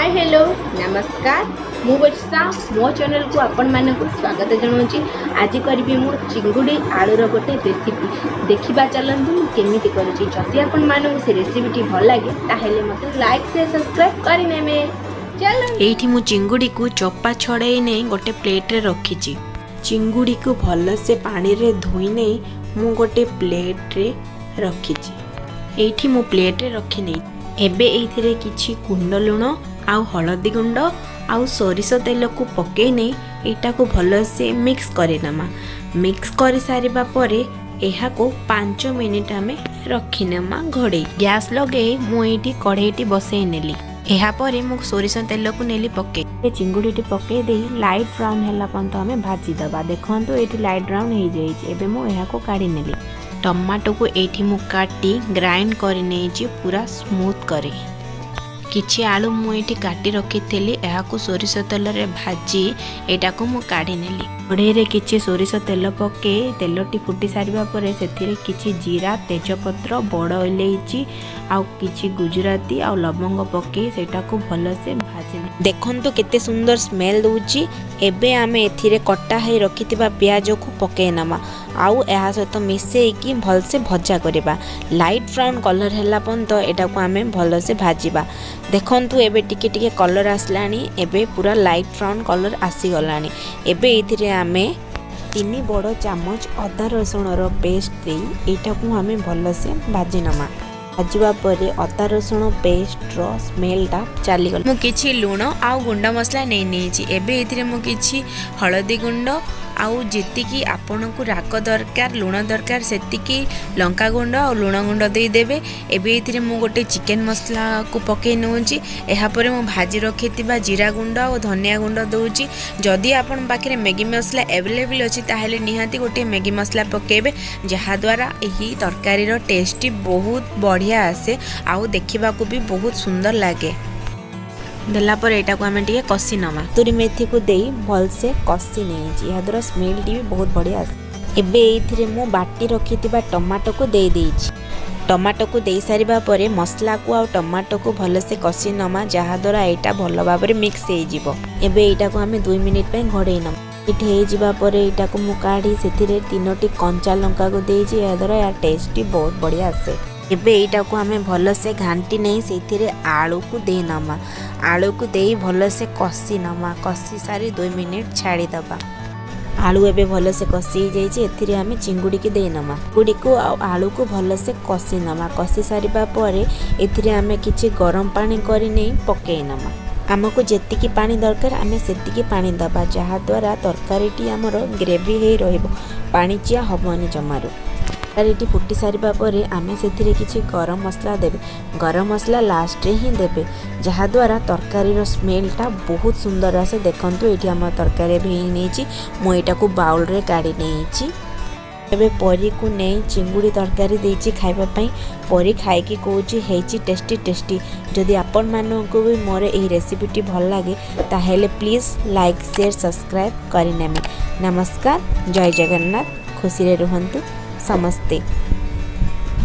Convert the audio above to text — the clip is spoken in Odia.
ହାଏ, ହ୍ୟାଲୋ, ନମସ୍କାର। ମୁଁ ବର୍ଷା, ମୋ ଚ୍ୟାନେଲକୁ ଆପଣମାନଙ୍କୁ ସ୍ୱାଗତ ଜଣାଉଛି। ଆଜି କରିବି ମୁଁ ଚିଙ୍ଗୁଡ଼ି ଆଳୁର ଗୋଟେ ରେସିପି। ଦେଖିବା ଚାଲନ୍ତୁ ମୁଁ କେମିତି କରୁଛି। ଯଦି ଆପଣମାନଙ୍କୁ ସେ ରେସିପିଟି ଭଲ ଲାଗେ, ତାହେଲେ ମୋତେ ଲାଇକ୍, ସେୟାର, ସବସ୍କ୍ରାଇବ୍ କରିନେବେ। ଚାଲ। ଏଇଠି ମୁଁ ଚିଙ୍ଗୁଡ଼ିକୁ ଚୋପା ଛଡ଼େଇ ନେଇ ଗୋଟେ ପ୍ଲେଟ୍ରେ ରଖିଛି। ଚିଙ୍ଗୁଡ଼ିକୁ ଭଲସେ ପାଣିରେ ଧୋଇ ନେଇ ମୁଁ ଗୋଟେ ପ୍ଲେଟ୍ରେ ରଖିଛି। ଏଇଠି ମୁଁ ପ୍ଲେଟ୍ରେ ରଖିନେଇ ଏବେ ଏଇଥିରେ କିଛି ଗୁଣ୍ଡ ଲୁଣ ଆଉ ହଳଦୀ ଗୁଣ୍ଡ ଆଉ ସୋରିଷ ତେଲକୁ ପକେଇ ନେଇ ଏଇଟାକୁ ଭଲସେ ମିକ୍ସ କରିନେମା। ମିକ୍ସ କରିସାରିବା ପରେ ଏହାକୁ 5 ମିନିଟ୍ ଆମେ ରଖିନେମା ଘୋଡ଼େଇ। ଗ୍ୟାସ୍ ଲଗେଇ ମୁଁ ଏଇଠି କଢ଼େଇଟି ବସେଇ ନେଲି। ଏହାପରେ ମୁଁ ସୋରିଷ ତେଲକୁ ନେଲି ପକେଇ। ଚିଙ୍ଗୁଡ଼ିଟି ପକେଇ ଦେଇ ଲାଇଟ୍ ବ୍ରାଉନ୍ ହେଲା ପର୍ଯ୍ୟନ୍ତ ଆମେ ଭାଜିଦେବା। ଦେଖନ୍ତୁ, ଏଇଠି ଲାଇଟ୍ ବ୍ରାଉନ୍ ହେଇଯାଇଛି। ଏବେ ମୁଁ ଏହାକୁ କାଢ଼ି ନେଲି। ଟମାଟୋକୁ ଏଇଠି ମୁଁ କାଟି ଗ୍ରାଇଣ୍ଡ କରି ନେଇଛି ପୁରା ସ୍ମୁଥ୍ କରି। କିଛି ଆଳୁ ମୁଁ ଏଇଠି କାଟି ରଖିଥିଲି। ଏହାକୁ ସୋରିଷ ତେଲରେ ଭାଜି ଏଇଟାକୁ ମୁଁ କାଢ଼ି ନେଲି। କଢ଼େଇରେ କିଛି ସୋରିଷ ତେଲ ପକେଇ, ତେଲଟି ଫୁଟି ସାରିବା ପରେ ସେଥିରେ କିଛି ଜିରା, ତେଜପତ୍ର, ବଡ଼ ଇଲେଇଚି ଆଉ କିଛି ଗୁଜୁରାତି ଆଉ ଲବଙ୍ଗ ପକେଇ ସେଇଟାକୁ ଭଲସେ ଭାଜି। ଦେଖନ୍ତୁ, କେତେ ସୁନ୍ଦର ସ୍ମେଲ୍ ଦେଉଛି। ଏବେ ଆମେ ଏଥିରେ କଟା ହେଇ ରଖିଥିବା ପିଆଜକୁ ପକେଇ ନେବା ଆଉ ଏହା ସହିତ ମିଶେଇକି ଭଲସେ ଭଜା କରିବା। ଲାଇଟ୍ ବ୍ରାଉନ୍ କଲର୍ ହେଲା ପର୍ଯ୍ୟନ୍ତ ଏଟାକୁ ଆମେ ଭଲସେ ଭାଜିବା। ଦେଖନ୍ତୁ, ଏବେ ଟିକେ ଟିକେ କଲର୍ ଆସିଲାଣି। ଏବେ ପୁରା ଲାଇଟ୍ ବ୍ରାଉନ୍ କଲର୍ ଆସିଗଲାଣି। ଏବେ ଏଇଥିରେ ଆମେ 3 ବଡ଼ ଚାମଚ ଅଦା ରସୁଣର ପେଷ୍ଟ ଦେଇ ଏଇଟାକୁ ଆମେ ଭଲସେ ଭାଜି ନେବା। ଭାଜିବା ପରେ ଅଦା ରସୁଣ ପେଷ୍ଟର ସ୍ମେଲଟା ଚାଲିଗଲା। ମୁଁ କିଛି ଲୁଣ ଆଉ ଗୁଣ୍ଡ ମସଲା ନେଇ ନେଇଛି। ଏବେ ଏଥିରେ ମୁଁ କିଛି ହଳଦୀ ଗୁଣ୍ଡ ଆଉ ଯେତିକି ଆପଣଙ୍କୁ ରାଗ ଦରକାର, ଲୁଣ ଦରକାର, ସେତିକି ଲଙ୍କା ଗୁଣ୍ଡ ଆଉ ଲୁଣ ଗୁଣ୍ଡ ଦେଇଦେବେ। ଏବେ ଏଥିରେ ମୁଁ ଗୋଟେ ଚିକେନ୍ ମସଲାକୁ ପକାଇ ନେଉଛି। ଏହାପରେ ମୁଁ ଭାଜି ରଖିଥିବା ଜିରା ଗୁଣ୍ଡ ଆଉ ଧନିଆ ଗୁଣ୍ଡ ଦେଉଛି। ଯଦି ଆପଣଙ୍କ ପାଖରେ ମ୍ୟାଗି ମସଲା ଆଭେଲେବଲ୍ ଅଛି, ତାହେଲେ ନିହାତି ଗୋଟିଏ ମ୍ୟାଗି ମସଲା ପକାଇବେ, ଯାହାଦ୍ୱାରା ଏହି ତରକାରୀର ଟେଷ୍ଟଟି ବହୁତ ବଢ଼ିଆ ଆସେ ଆଉ ଦେଖିବାକୁ ବି ବହୁତ ସୁନ୍ଦର ଲାଗେ। ଦେଲା ପରେ ଏଇଟାକୁ ଆମେ ଟିକେ କଷି ନେବା। କସ୍ତୁରୀ ମେଥିକୁ ଦେଇ ଭଲସେ କଷି ନେଇଛି। ଏହାଦ୍ୱାରା ସ୍ମେଲଟି ବି ବହୁତ ବଢ଼ିଆ ଆସେ। ଏବେ ଏଇଥିରେ ମୁଁ ବାଟି ରଖିଥିବା ଟମାଟୋକୁ ଦେଇ ଦେଇଛି। ଟମାଟୋକୁ ଦେଇସାରିବା ପରେ ମସଲାକୁ ଆଉ ଟମାଟୋକୁ ଭଲସେ କଷି ନେମା, ଯାହାଦ୍ୱାରା ଏଇଟା ଭଲ ଭାବରେ ମିକ୍ସ ହେଇଯିବ। ଏବେ ଏଇଟାକୁ ଆମେ 2 ମିନିଟ୍ ପାଇଁ ଘୋଡ଼େଇ ନେବା। ଏଇଠି ହେଇଯିବା ପରେ ଏଇଟାକୁ ମୁଁ କାଢ଼ି ସେଥିରେ ତିନୋଟି କଞ୍ଚା ଲଙ୍କାକୁ ଦେଇଛି। ଏହାଦ୍ୱାରା ଏହା ଟେଷ୍ଟଟି ବହୁତ ବଢ଼ିଆ ଆସେ। ଏବେ ଏଇଟାକୁ ଆମେ ଭଲସେ ଘାଣ୍ଟି ନେଇ ସେଇଥିରେ ଆଳୁକୁ ଦେଇନେମା। ଆଳୁକୁ ଦେଇ ଭଲସେ କଷି ନେମା। କଷି ସାରି 2 ମିନିଟ୍ ଛାଡ଼ିଦେବା। ଆଳୁ ଏବେ ଭଲସେ କଷି ହେଇଯାଇଛି। ଏଥିରେ ଆମେ ଚିଙ୍ଗୁଡ଼ିକି ଦେଇନେମା। ଚିଙ୍ଗୁଡ଼ିକୁ ଆଉ ଆଳୁକୁ ଭଲସେ କଷି ନେମା। କଷି ସାରିବା ପରେ ଏଥିରେ ଆମେ କିଛି ଗରମ ପାଣି କରି ନେଇ ପକେଇ ନେମା। ଆମକୁ ଯେତିକି ପାଣି ଦରକାର, ଆମେ ସେତିକି ପାଣି ଦେବା, ଯାହାଦ୍ୱାରା ତରକାରୀଟି ଆମର ଗ୍ରେଭି ହେଇ ରହିବ, ପାଣିଚିଆ ହେବନି ଜମାରୁ। ତରକାରୀଟି ଫୁଟି ସାରିବା ପରେ ଆମେ ସେଥିରେ କିଛି ଗରମ ମସଲା ଦେବେ। ଗରମ ମସଲା ଲାଷ୍ଟରେ ହିଁ ଦେବେ, ଯାହାଦ୍ୱାରା ତରକାରୀର ସ୍ମେଲଟା ବହୁତ ସୁନ୍ଦର ଆସେ। ଦେଖନ୍ତୁ, ଏଇଠି ଆମ ତରକାରୀ ଏବେ ହେଇନେଇଛି। ମୁଁ ଏଇଟାକୁ ବାଉଲରେ କାଢ଼ି ନେଇଛି। ଏବେ ପରୀକୁ ନେଇ ଚିଙ୍ଗୁଡ଼ି ତରକାରୀ ଦେଇଛି ଖାଇବା ପାଇଁ। ପରୀ ଖାଇକି କହୁଛି, ହେଇଛି ଟେଷ୍ଟି ଟେଷ୍ଟି। ଯଦି ଆପଣମାନଙ୍କୁ ବି ମୋର ଏହି ରେସିପିଟି ଭଲ ଲାଗେ, ତାହେଲେ ପ୍ଲିଜ୍ ଲାଇକ୍, ସେୟାର, ସବସ୍କ୍ରାଇବ୍ କରିନେବେ। ନମସ୍କାର, ଜୟ ଜଗନ୍ନାଥ। ଖୁସିରେ ରୁହନ୍ତୁ ସମସ୍ତେ।